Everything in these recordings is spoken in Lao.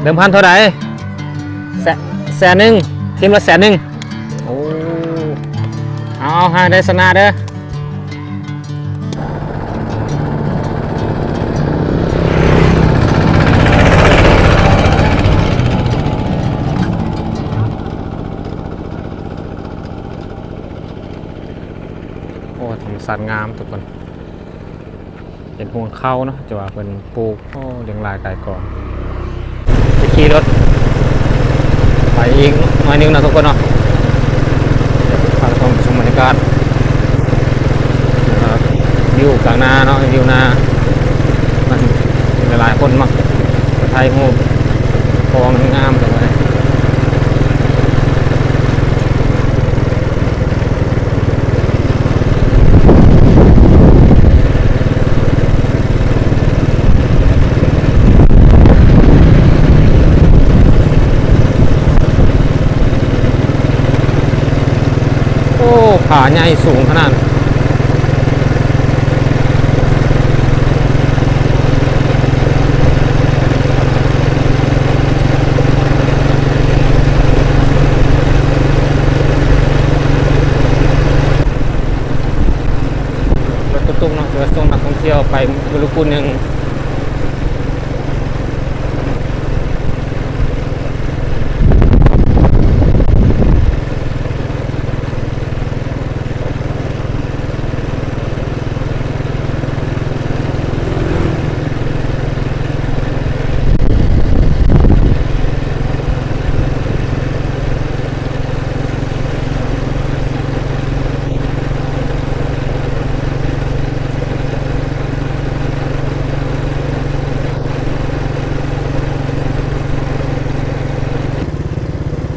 ເດີມພັນເທົ່າໃດ? ແສນ ແສນໜຶ່ງ ທີມລະແສນໜຶ່ງ. ໂອ້ ເອົາ ເອົາ ໃຫ້ໄດ້ຊະນະເດີ. ໂອ້ ທຳມະຊາດງາມທຸກຄົນ. ເປັນຮວງເຂົ້າເນາະ ແຕ່ວ່າເພິ່ນປູກ ໂອ້ ລ້ຽງຫຼາຍກາຍກອງ. ໄປຂີ່ລົດໄປອີກໜ້ອຍໜຶ່ງເນາະທຸກຄົນເນາະ. ພາທຸກຄົນໄປຊົມບັນຍາກາດ ວິວກາງນາເນາະ ວິວນາ. ມັນຫຼາຍໆຄົນມັກໄປຖ່າຍຮູບ ເພາະວ່າມັນງາມ. ໂອ້ ຜາໃຫຍ່ສູງຂະໜາດ. ລົດຕຸກໆເນາະ ເພື່ອສົ່ງນັກທ່ອງທ່ຽວໄປອີກລູກກຸນໜຶ່ງ.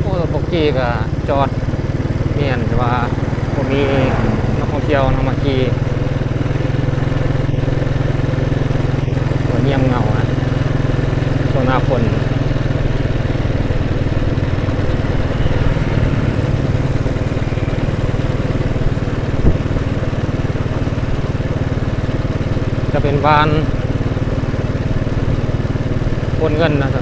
ໂອ້ ໂບກີກະຈອດ ແມ່ນວ່າບໍ່ມີນັກທ່ອງທ່ຽວນຳມາຂີ່ ກໍງຽບເຫງົານະ ຊ່ວງໜ້າຝົນ. ຈະເປັນບ້ານໂພນເງິນນະ. ອໍ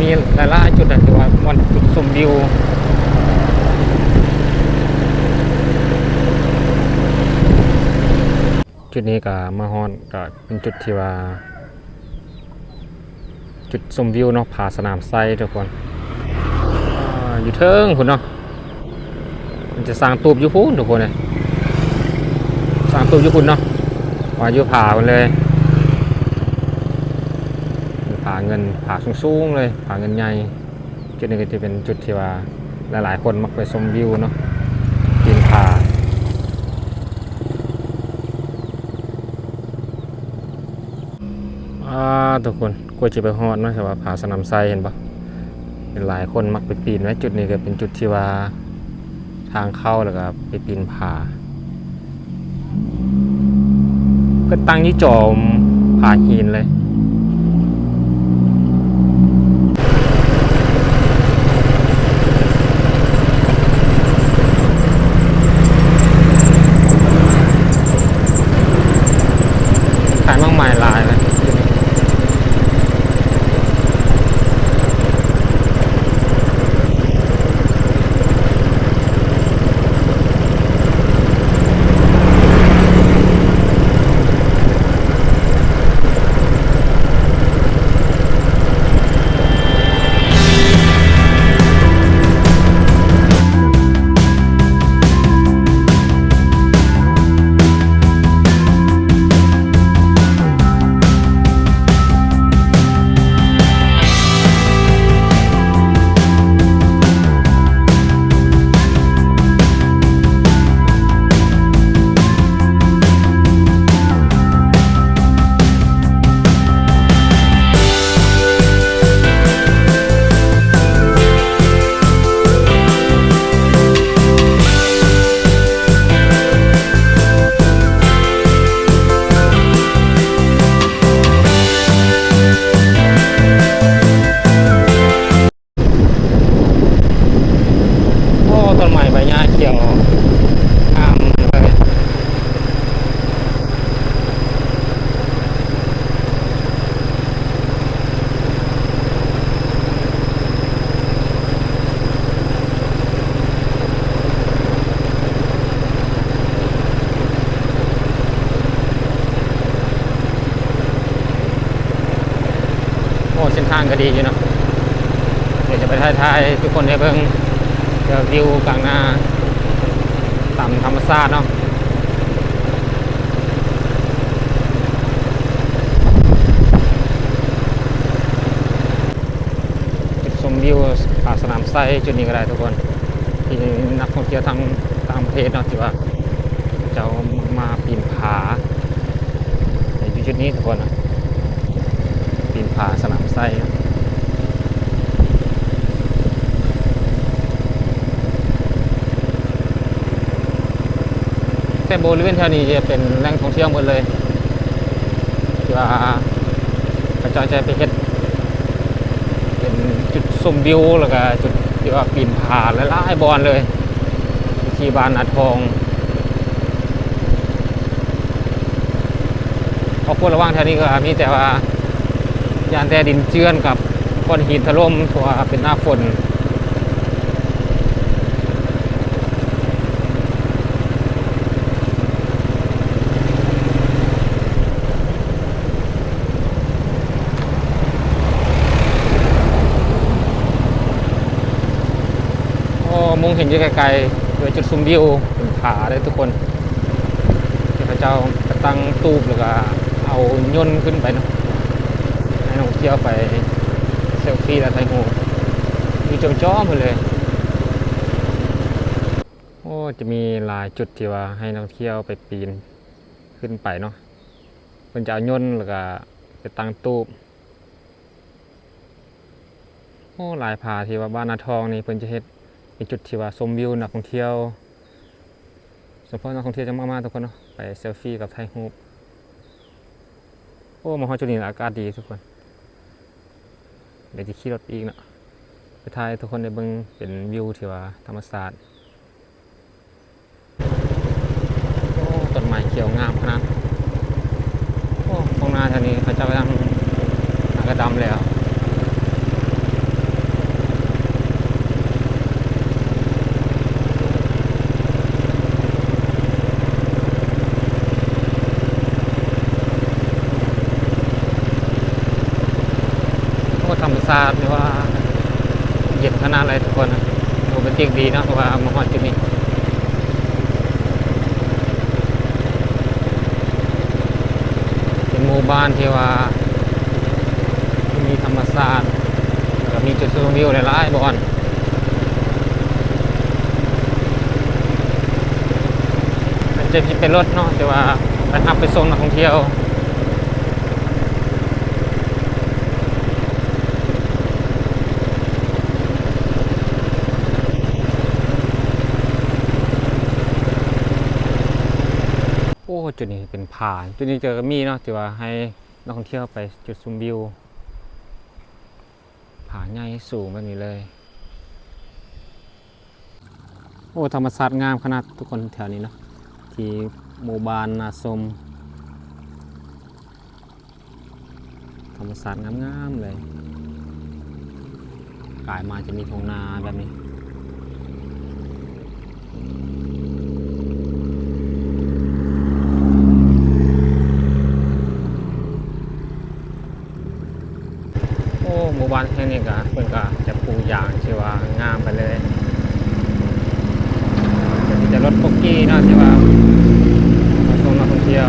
ມີຫຼາຍໆຈຸດນະ ທີ່ວ່າບ່ອນຈຸດຊົມວິວ. ຈຸດນີ້ກໍມາຮອດ ກໍເປັນຈຸດທີ່ວ່າ ຈຸດຊົມວິວເນາະ ຜາສະໜາມໄຊທຸກຄົນ. ອ່າ ຢູ່ເທິງພຸ້ນເນາະ ມັນຈະສ້າງຕູບຢູ່ພຸ້ນທຸກຄົນເອີຍ ສ້າງຕູບຢູ່ພຸ້ນເນາະ ວ່າຢູ່ຜາພຸ້ນເລີຍ. ມີຜາເງິນ ຜາສູງໆເລີຍ ຜາເງິນໃຫຍ່. ຈຸດນີ້ກໍຈະເປັນຈຸດທີ່ວ່າຫຼາຍໆຄົນມັກໄປຊົມວິວເນາະ ປີນຜາ. ອ່າ ທຸກຄົນ ກວ່າຈະໄປຮອດເນາະ ແຕ່ວ່າຜາສະໜາມໄຊ ເຫັນບໍ່? ຫຼາຍໆຄົນມັກໄປປີນນະ. ຈຸດນີ້ກໍເປັນຈຸດທີ່ວ່າທາງເຂົ້າ ແລ້ວກໍໄປປີນຜາ. ເພິ່ນຕັ້ງຢູ່ຈອມຜາຫີນເລີຍ. ຂາຍໝາກໄມ້ຫຼາຍເລີຍ. ນທາງກໍດີຢູ່ເນາະ. ດຽວຈະໄປຖ່າຍໆໃຫ້ທຸກຄົນໄດ້ເບິ່ງ ແບບວິວກາງນາຕາມທຳມະຊາດເນາະ. ຈຸດຊົມວິວຜາສະໜາມໄຊ ຈຸດນີ້ກໍໄດ້ທຸກຄົນ ທີ່ນັກທ່ອງທ່ຽວທາງຕ່າງປະເທດເນາະ ທີ່ວ່າເຂົາເຈົ້າມັກມາປີນຜາ ຢູ່ຈຸດນີ້ທຸກຄົນ ປີນຜາສະໜາມໄຊ. ແຕ່ບໍລິເວນແຖວນີ້ຈະເປັນແຫຼ່ງທ່ອງທ່ຽວໝົດເລີຍ ທີ່ວ່າເຂົາເຈົ້າຈະໄປເຮັດເປັນຈຸດຊົມວິວ ແລ້ວກະຈຸດທີ່ວ່າປີນຜາຫຼາຍໆບ່ອນເລີຍ ທີ່ບ້ານນາທອງ. ຄວາມລະວັງແຖວນີ້ກໍມີແຕ່ວ່າຢ້ານແຕ່ດິນເຈື່ອນກັບກ້ອນຫີນຖະຫຼົ່ມ ເພາະວ່າເປັນໜ້າຝົນ. ໂອ້ ມອງເຫັນຢູ່ໄກໆ ເປັນຈຸດຊົມວິວ ເປັນຜາເດ້ທຸກຄົນ ທີ່ເຂົາເຈົ້າກະຕັ້ງຕູບ ແລ້ວກະເອົາຍົນຂຶ້ນໄປເນາະ ໃຫ້ນັກທ່ອງທ່ຽວໄປເຊວຟີ ແລະ ຖ່າຍຮູບ ຢູ່ຈອມໆພຸ້ນເລີຍ. ໂອ້ ຈະມີຫຼາຍຈຸດທີ່ວ່າໃຫ້ນັກທ່ອງທ່ຽວໄປປີນຂຶ້ນໄປເນາະ ເພິ່ນຈະເອົາຍົນ ແລ້ວກະໄປຕັ້ງຕູບ. ໂອ້ ຫຼາຍຜາທີ່ວ່າບ້ານນາທອງນີ້ ເພິ່ນຈະເຮັດເປັນຈຸດທີ່ວ່າຊົມວິວນັກທ່ອງທ່ຽວ ສະເພາະນັກທ່ອງທ່ຽວຈະມາ ມາທຸກຄົນເນາະ ໄປເຊວຟີກັບຖ່າຍຮູບ. ໂອ້ ມາຮອດຈຸດນີ້ລະ ອາກາດດີທຸກຄົນ ດຽວຈະຂີ່ລົດໄປອີກເນາະ ໄປຖ່າຍໃຫ້ທຸກຄົນໄດ້ເບິ່ງ ເປັນວິວທີ່ວ່າທຳມະຊາດ. ໂອ້ ຕົ້ນໄມ້ຂຽວງາມຂະໜາດ. ໂອ້ ທົ່ງນາແຖວນີ້ເຂົາເຈົ້າກຳລັງຫາກະດຳແລ້ວ. ໂອ້ ທຳມະຊາດນີ້ວ່າເຢັນຂະໜາດເລີຍທຸກຄົນ ໂຣແມນຕິກດີເນາະ ເພາະວ່າມາຮອດຈຸດນີ້ ເປັນໝູ່ບ້ານທີ່ວ່າມີທຳມະຊາດ ແລ້ວກໍມີຈຸດຊົມວິວຫຼາຍໆບ່ອນ. ມັນຈະເປັນລົດເນາະ ແຕ່ວ່າໄປຮັບໄປສົ່ງນັກທ່ອງທ່ຽວ. ໂອ້ ຈຸດນີ້ເປັນຜາ ຈຸດນີ້ຈະມີເນາະ ທີ່ວ່າໃຫ້ນັກທ່ອງທ່ຽວໄປຈຸດຊົມວິວ ຜາໃຫຍ່ສູງແບບນີ້ເລີຍ. ໂອ້ ທຳມະຊາດງາມຂະໜາດທຸກຄົນແຖວນີ້ເນາະ ທີ່ໝູ່ບ້ານນາຊົມ ທຳມະຊາດງາມໆເລີຍ ກາຍມາຈະມີທົ່ງນາແບບນີ້. ໂອ້ ໝູ່ບ້ານແຫ່ງນີ້ກະ ເພິ່ນກະຈະປູຢາງທີ່ວ່າງາມໄປເລີຍ ຈະມີແຕ່ລົດປົກກີ້ເນາະ ທີ່ວ່າມາສົ່ງນັກທ່ອງທ່ຽວ.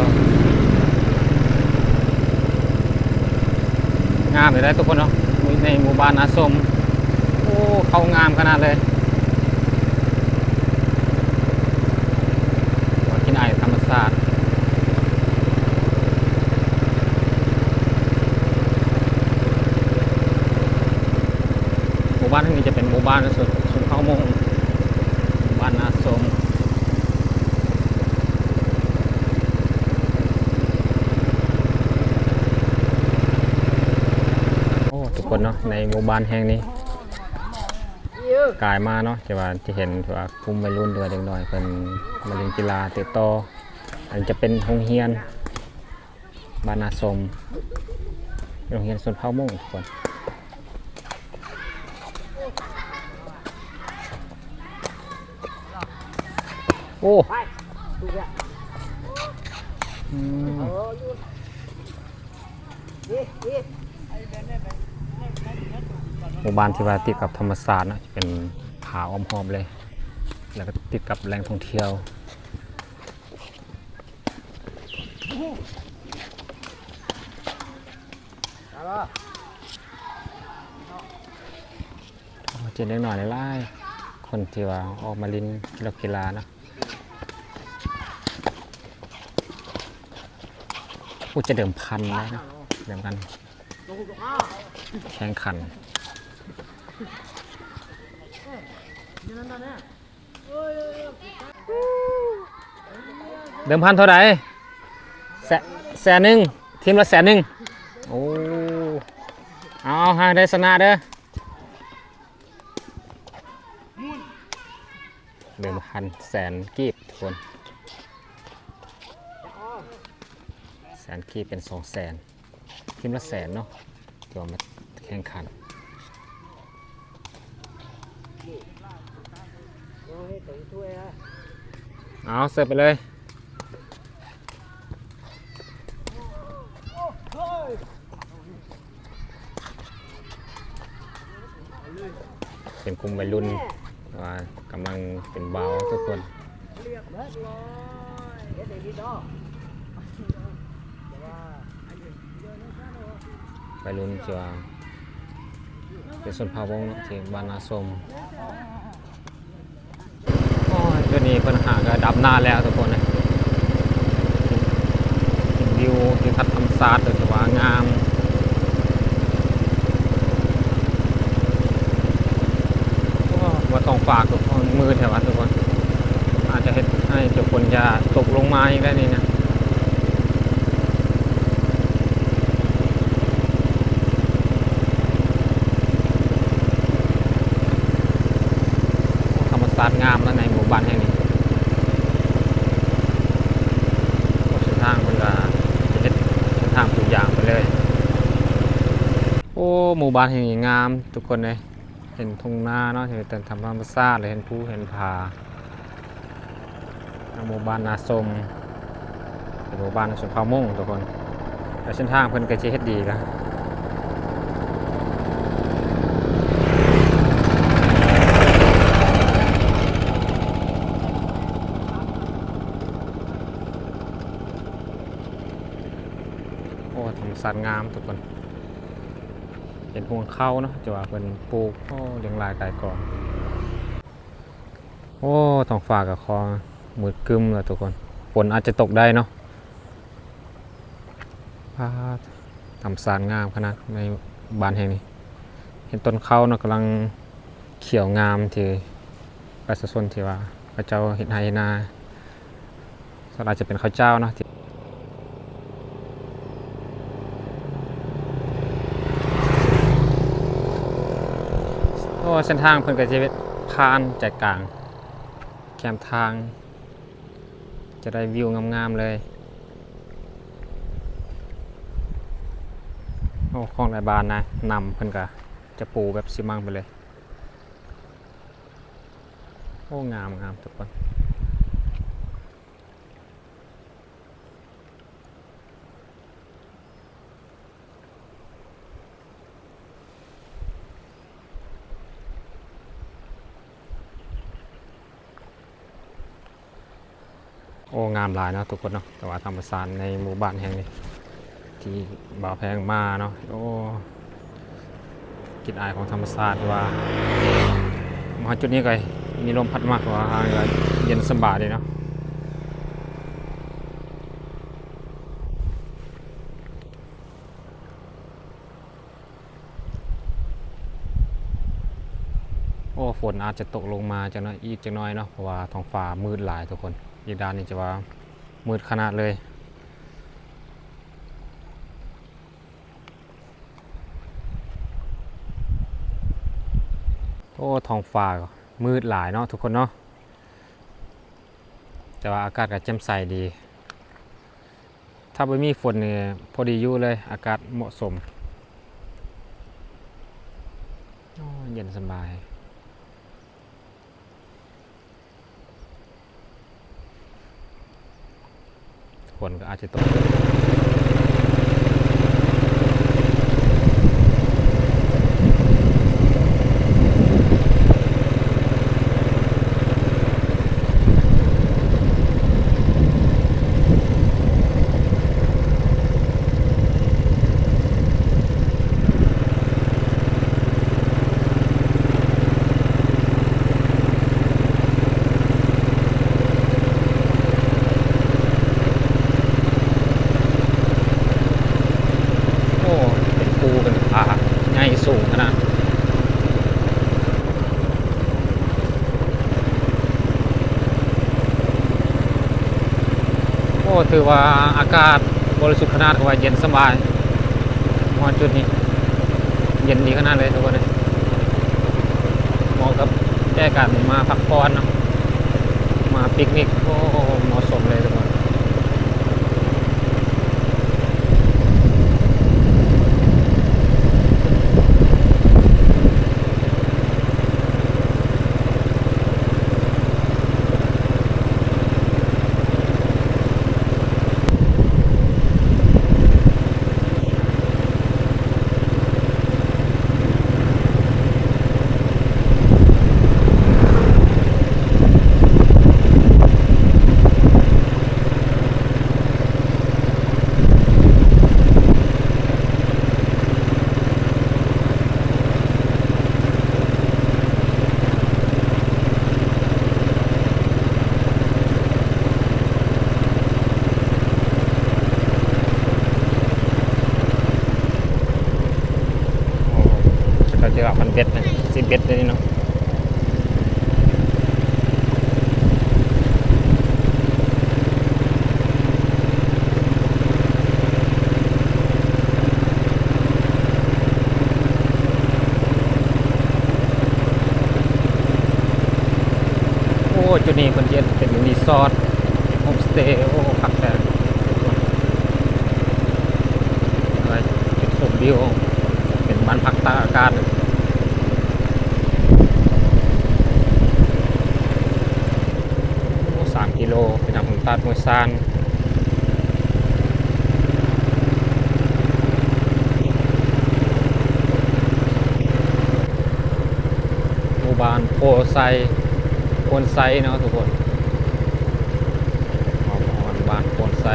ງາມເລີຍເດ້ທຸກຄົນເນາະ ໃນໝູ່ບ້ານນາຊົມ. ໂອ້ ເຂົ້າງາມຂະໜາດເລີຍ ກິນໄອທຳມະຊາດ. ໝູ່ບ້ານແຫ່ງນີ້ຈະເປັນໝູ່ບ້ານຊົນ ຊົນເຜົ່າມົ້ງ ບ້ານນາຊົມ. ໂອ້ ທຸກຄົນເນາະ ໃນໝູ່ບ້ານແຫ່ງນີ້ ກາຍມາເນາະ ຈະວ່າຈະເຫັນ ຖືວ່າກຸ່ມໄວລຸ້ນ ຫຼືວ່າເດັກນ້ອຍເພິ່ນມາຫຼິ້ນກິລາເຕະຕໍ່. ອັນນີ້ຈະເປັນໂຮງຮຽນບ້ານນາຊົມ ເປັນໂຮງຮຽນຊົນເຜົ່າມົ້ງທຸກຄົນ. ໂອ້ ອືມ ນີ້ ນີ້ ໄອ້ແບບນີ້ໄປ ນີ້ ໝູ່ບ້ານທີ່ວ່າຕິດກັບທຳມະຊາດເນາະ ຈະເປັນຜາອ້ອມຮອບເລີຍ ແລ້ວກໍຕິດກັບແຫຼ່ງທ່ອງທ່ຽວ. ເຫັນເດັກນ້ອຍຫຼາຍໆ ຄົນທີ່ວ່າອອກມາຫຼິ້ນກິລາເນາະ. ໂອ້ ຈະເດີມພັນແລ້ວນະ ເດີມພັນ ແຂ່ງຂັນ. ເດີມພັນເທົ່າໃດ? ແສນ ແສນໜຶ່ງ ທີມລະແສນໜຶ່ງ. ໂອ້ ເອົາໆ ໃຫ້ໄດ້ຊະນະເດີ. ເດີມພັນແສນກີບທຸກຄົນ ແສນກີບເປັນສອງແສນ ທີມລະແສນເນາະ ທີ່ວ່າມາແຂ່ງຂັນ. ເອົາ ເສີບໄປເລີຍ. ເປັນກຸ່ມໄວລຸ້ນ ແຕ່ວ່າກຳລັງເປັນບ່າວທຸກຄົນ ໄວລຸ້ນທີ່ວ່າເປັນຊົນເຜົ່າມົ້ງເນາະ ທີ່ບ້ານນາຊົມ. ໂອ້ຍ ດຽວນີ້ເພິ່ນຫາກໍດຳນາແລ້ວທຸກຄົນເອີຍ. ເປັນວິວທິວທັດທຳມະຊາດ ຖືວ່າງາມ. ໂອ້ ວ່າທ້ອງຟ້າກໍມືດແທ້ວ່າທຸກຄົນ ອາດຈະເຮັດໃຫ້ເຈົ້າຝົນຈະຕົກລົງມາອີກໄດ້ນີ້ນະ. ທຳມະຊາດງາມນະໃນໝູ່ບ້ານແຫ່ງນີ້. ໂອ້ ເສັ້ນທາງເພິ່ນກໍຈະເຮັດເສັ້ນທາງປູຢາງໄປເລີຍ. ໂອ້ ໝູ່ບ້ານແຫ່ງນີ້ງາມທຸກຄົນເອີຍ. ເຫັນທົ່ງນາເນາະ ເຫັນແຕ່ທຳມະຊາດ ແລະ ເຫັນພູເຫັນຜາ. ທາງໝູ່ບ້ານນາຊົມ ເປັນໝູ່ບ້ານຊົນເຜົ່າມົ້ງທຸກຄົນ ແລະ ເສັ້ນທາງເພິ່ນກໍຊິເຮັດດີລະ. ໂອ້ ທຳມະຊາດງາມທຸກຄົນ. ເປັນຮວງເຂົ້າເນາະ ຈະວ່າເພິ່ນປູກ ໂອ້ ລ້ຽງຫຼາຍກາຍກອງ. ໂອ້ ທ້ອງຟ້າກໍຂໍມືດຄຶ້ມແລ້ວທຸກຄົນ ຝົນອາດຈະຕົກໄດ້ເນາະ. ປາດ ທຳມະຊາດງາມຂະໜາດໃນບ້ານແຫ່ງນີ້ ເຫັນຕົ້ນເຂົ້າເນາະ ກຳລັງຂຽວງາມ ທີ່ປະຊາຊົນທີ່ວ່າເຂົາເຈົ້າເຮັດໄຮ່ເຮັດນາ ສ່ວນຫຼາຍຈະເປັນເຂົ້າເຈົ້າເນາະ. ໂອ້ ເສັ້ນທາງເພິ່ນກໍຈະເປັນຜ່ານໃຈກາງ ແຄມທາງ ຈະໄດ້ວິວງາມໆເລີຍ. ໂອ້ ຂອງຫຼາຍບ້ານນະ ນຳເພິ່ນກໍຈະປູແບບຊີມັງໄປເລີຍ. ໂອ້ ງາມໆທຸກຄົນ. ໂອ້ ງາມຫຼາຍເນາະທຸກຄົນເນາະ ແຕ່ວ່າທຳມະຊາດໃນໝູ່ບ້ານແຫ່ງນີ້ ທີ່ບ່າວແພງມາເນາະ ໂອ້ ກິ່ນອາຍຂອງທຳມະຊາດ ຖືວ່າມາຮອດຈຸດນີ້ກໍມີລົມພັດມາ ຖືວ່າເຢັນສະບາຍດີເນາະ. ໂອ້ ຝົນອາດຈະຕົກລົງມາຈັກໜ້ອຍ ອີກຈັກໜ້ອຍເນາະ ເພາະວ່າທ້ອງຟ້າມືດຫຼາຍທຸກຄົນ. ອີກດ້ານນີ້ຈະວ່າມືດຂະໜາດເລີຍ. ໂອ້ ທ້ອງຟ້າມືດຫຼາຍເນາະທຸກຄົນເນາະ ແຕ່ວ່າອາກາດກໍແຈ່ມໃສດີ. ຖ້າບໍ່ມີຝົນນີ້ພໍດີຢູ່ເລີຍ ອາກາດເໝາະສົມ. ໂອ້ ເຢັນສະບາຍ. ຝົນກໍອາດຈະຕົກ. ກໍຖືວ່າອາກາດບໍລິສຸດຂະໜາດ ເພາະວ່າເຢັນສະບາຍ. ຮອດຈຸດນີ້ເຢັນດີຂະໜາດເລີຍທຸກຄົນເອີຍ, ເໝາະກັບແກ່ການມາພັກຜ່ອນເນາະ, ມາປິກນິກ. ໂອ້ ເໝາະສົມເລີຍທຸກຄົນ. ໂອ້ ເຂົາເຈົ້າເອົາຄັນເບັດນະ ຊິເບັດເດ້ນີ້ເນາະ. ໂອ້ ຈຸດນີ້ເພິ່ນເຮັດເປັນຣີສອດ ໂຮມສະເຕ. ໂອ້ ຄັກແທ້. ຈຸດຊົມວິວ ເປັນບ້ານພັກຕາກອາກາດ. ໂອ້ ສາມກິໂລ ໄປນຳຕາດຫ້ວຍຊານ. ໝູ່ບ້ານໂພນໄຊ ໂພນໄຊເນາະທຸກຄົນ. ເຮົາມາຮອດບ້ານໂພນໄຊ.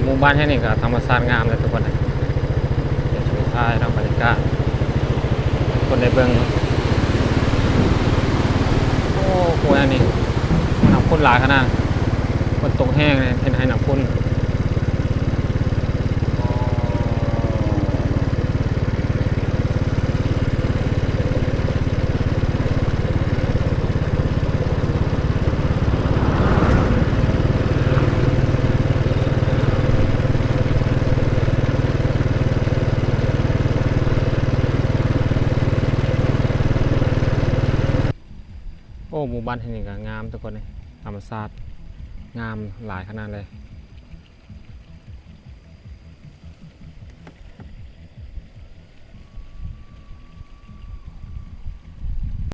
ໝູ່ບ້ານແຫ່ງນີ້ກໍທຳມະຊາດງາມເລີຍທຸກຄົນເອີຍ. ດຽວຊິຖ່າຍເນາະ ບັນຍາກາດ ຄົນໄດ້ເບິ່ງ. ໂອ້ ໂຫ ອັນນີ້ນ້ຳຂຸ້ນຫຼາຍຂະໜາດ, ຝົນຕົກແຮງເຮັດໃຫ້ນ້ຳຂຸ້ນ. ໂອ້ ໝູ່ບ້ານແຫ່ງນີ້ກໍງາມທຸກຄົນເອີຍ, ທຳມະຊາດງາມຫຼາຍຂະໜາດເລີຍ.